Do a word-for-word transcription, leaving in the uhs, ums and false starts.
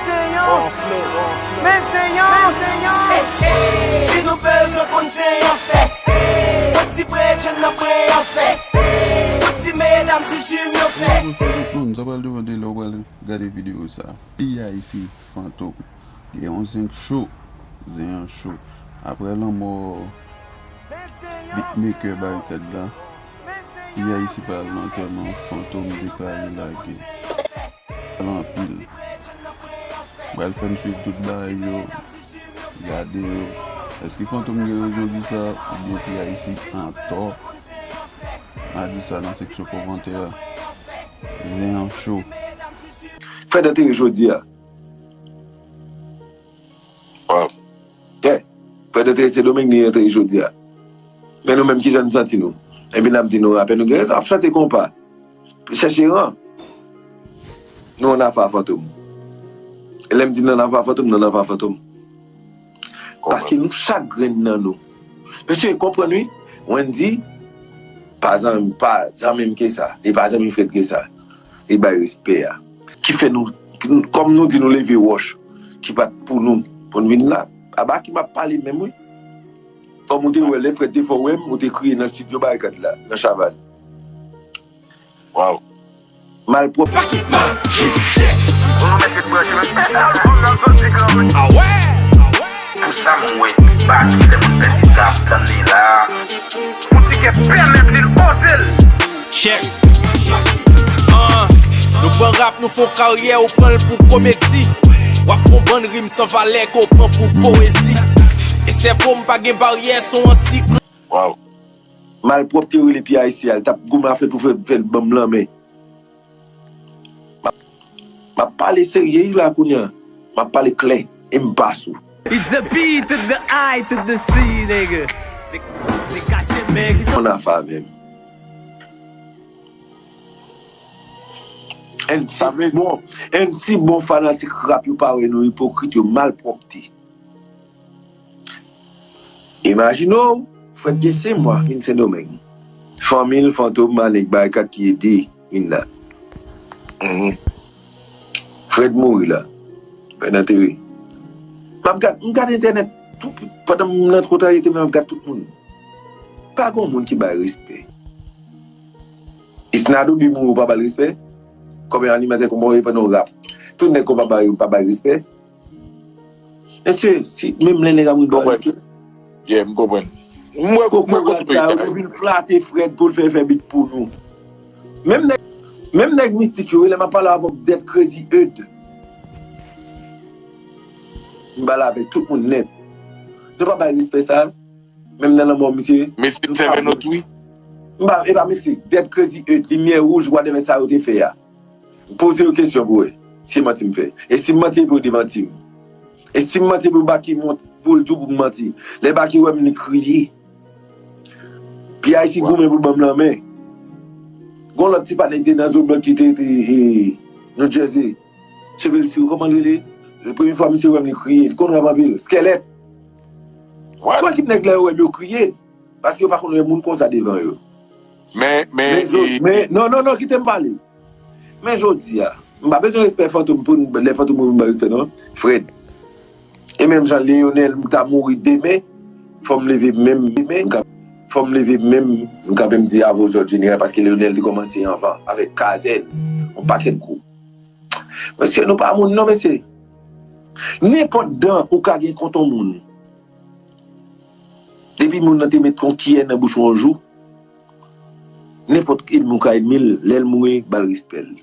Seyon, men seyon, men seyon. Si nou bezwen konn seyon fè, pou ti bredjenn nan preyon fè, pou ti medam zuzu m yo fè. Bonjou, sa tout moun, sa pral devan de lè w pral gade videyo sa. P I C Fantom. Gen yon zen cho, zen an cho. Apre lanmò beatmaker Barikad la, P I C pral nan antèman Fantom deklare lagè. Pral anpil. Pral fè m swiv tout bagay yo, gade yo. Èske Fantom gen rezon di sa, oubyen P I C antò? N a di sa nan seksyon kòmantè a. Zen an cho. Fred antere jodi a. Waw. Yeah. Fred antere Sendomeng, li antere jodi a. Men nou menm, kijan n santi nou? Epi n ap di nou rapè, nou gen rezon ap chante konpa. Chèche ran. Nou ann afè a Fantom. E lè m di n ann afè a Fantom, n ann afè a Fantom. Paske nou chak grenn nan nou. Mesye, konprann wi. Wendy, pa zanmi, pa zanmi m ke sa. Li pa zanmi Fred ke sa. Li bay respè a. Ki fè nou, kòm nou di nou leve wòch, ki pa t pou nou, pou n vin la. Aba ki m ap pale menm wi. Kòm ou te wè, lè Fred te fè w wè m, ou te kriye nan estidyo Barikad la, nan Chavannes. Waw. Malpwòp. Ah ouais. Pou sa m wè, pa ki lè moun pèdi sa ap tann li la. Pou ti kè pèmèt li oze l. Check. Ah, nou pran rap, nou fè yon karyè, ou pran l pou komedi. W ap fè yon bann rim san valè ke w pran pou powezi. E sèvo m pa gen baryè, se yon siklòn. Waw. Malpwòpte rele P I C a, l t ap goumen a fè pou fè, fè l ban m lanmen. M ap, m ap pale serye wi la kounye a. M ap pale klè. E m pa sou. It's the P to the I to the C, nigga. Te, te kache men. Yon afè avè m. N C bon, N C bon fanatik rap yo pa wè nou ipokrit, yo malpwòpte. Imajine w, Fred gen senk mwa vin Sendomeng. Fanmi l, Fantom, Manik, Barikat ki ede vin la. Mhm. Fred mouri la. Fred antere. M ap gad, m gad entènèt tou, pandan m nan twotarete, men m ap gad tout moun. Pa gen moun ki bay respè. Isnado bi mouri, ou pa ba l respè? Kòm yon animatè konpa w ye pandan w rap. Tout nèg konpa ba yo pa bay respè. Mesye, si, menm lè nèg ap ri ba yo. Yeah, m konprann. M wè, m wè kote w ye. Yo vin flate Fred pou l fè, fè beat pou nou. Menm nèg, menm nèg mistik yo, lè m ap pale avè w, Dead Crazy Eud. M pale avèk tout moun nèt. Nou pa bay respè sa. Menm nan lanmò misye. Misye sève nou tou wi. M pa, e pa misye. Dead Crazy Eud, limyè wouj, whatever sa yo te fè a. Poze yo kesyon pou wè si manti m fè. E si m manti pou yo demanti m. E si m manti pou Baky mont, pou l di w pou m manti. Lè Baky wè m, li kriye. P I C goumen pou l ban m lanmen. Gon lòt ti patnè ki te nan Zoblank ki te, te, e, New Jersey. Cheve l sou, kòman l rele? Premye fwa misye wè m, li kriye. Li konn rap anpil. Skèlèt. Bon, ekip nèg la yo wè m, yo kriye. Paske yo pa konn wè moun konsa devan yo. Men, men, men, jodi, men, non, non, non, kite m pale. Men jodi a, m pa bezwen respè Fantom pou m, lè Fantom mouri, m ba respè, non. Fred. E menm jan Leonel ta mouri demen, fò m leve menm, menm, m ka, fò m leve menm, m kanpe m di avè w zòt jeneral, paske Leonel te kòmanse anvan, avèk Kazèn, yon pakèt gwoup. Mesye, nou pa moun, non, mesye. Nenpòt dan ou ka gen kont yon moun. Depi moun nan te met yon kiyè nan bouch ou yon jou, nenpòt ènmi ou ka ènmi l, lè l mouri, ba l respè l.